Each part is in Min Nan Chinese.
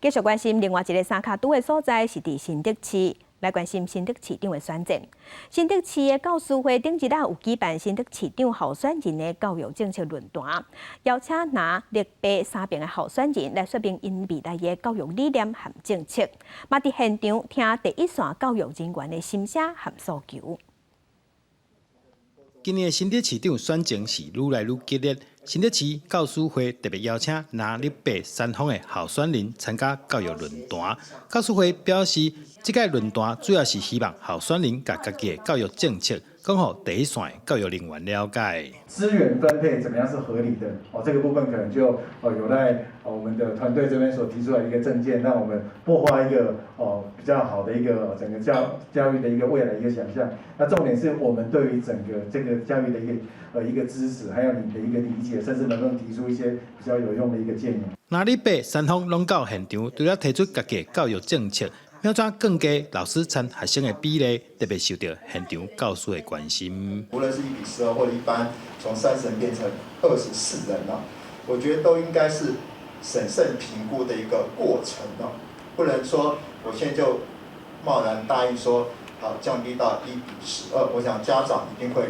繼續關心另外一个三跤拄的所在是佇新竹市，來關心新竹市長的選戰。新竹市的教師會頂日仔有舉辦新竹市長候選人的教育政策論壇，邀請藍綠白三爿的候選人來說明𪜶未來的教育理念和政策，嘛佇現場聽第一線教育人員的心聲和訴求。今年的新竹市長選情是愈來愈激烈。新竹市教師會特別邀請藍綠白三方的候選人參加教育論壇。教師會表示，這屆論壇主要是希望候選人共家己的教育政策講予第一線的教育人員了解。資源分配怎麼樣是合理的？哦，這個部分可能就有賴我們的團隊這邊所提出來一個政見，讓我們擘畫一個比較好的一個整個教育的一個未來一個想象。那重點是我們對於整個這個教育的一個知識，還有你的一個理解，甚至能夠提出一些比較有用的一個建議。藍綠白三方攏到現場，除了提出家己的教育政策，欲怎降低老師參學生的比例，特別受到現場教師的關心。無論是1比12或者一般從30人變成24人了，我覺得都應該是審慎評估的一個過程哦，不能說我現在就貿然答應說好降低到1比12，我想家長一定會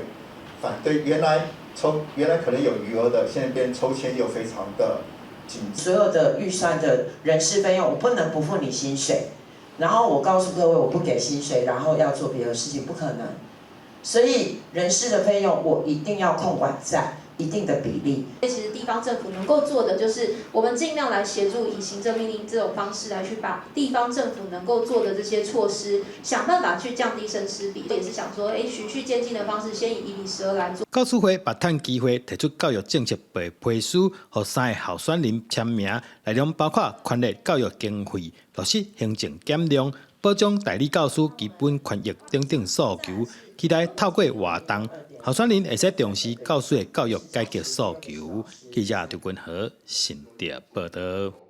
反對。原來抽原來可能有餘額的，現在變抽籤又非常的緊。所有的預算的人事費用，我不能不付你薪水。然後我告訴各位，我不給薪水，然後要做別的事情，不可能。所以人事的費用，我一定要控管在一定的比例。其實地方政府能夠做的，就是我們盡量來協助，以行政命令這種方式來去把地方政府能夠做的這些措施，想辦法去降低生師比。也是想說，循序漸進的方式，先以1比12來做。教師會嘛趁機會提出教育政策白皮書，予三个候選人簽名，內容包括寬額教育經費、落實行政減量、保障代理教師基本權益等等訴求，期待透過活動，候選人會使重視教師的教育改革訴求。記者劉君和新竹報道。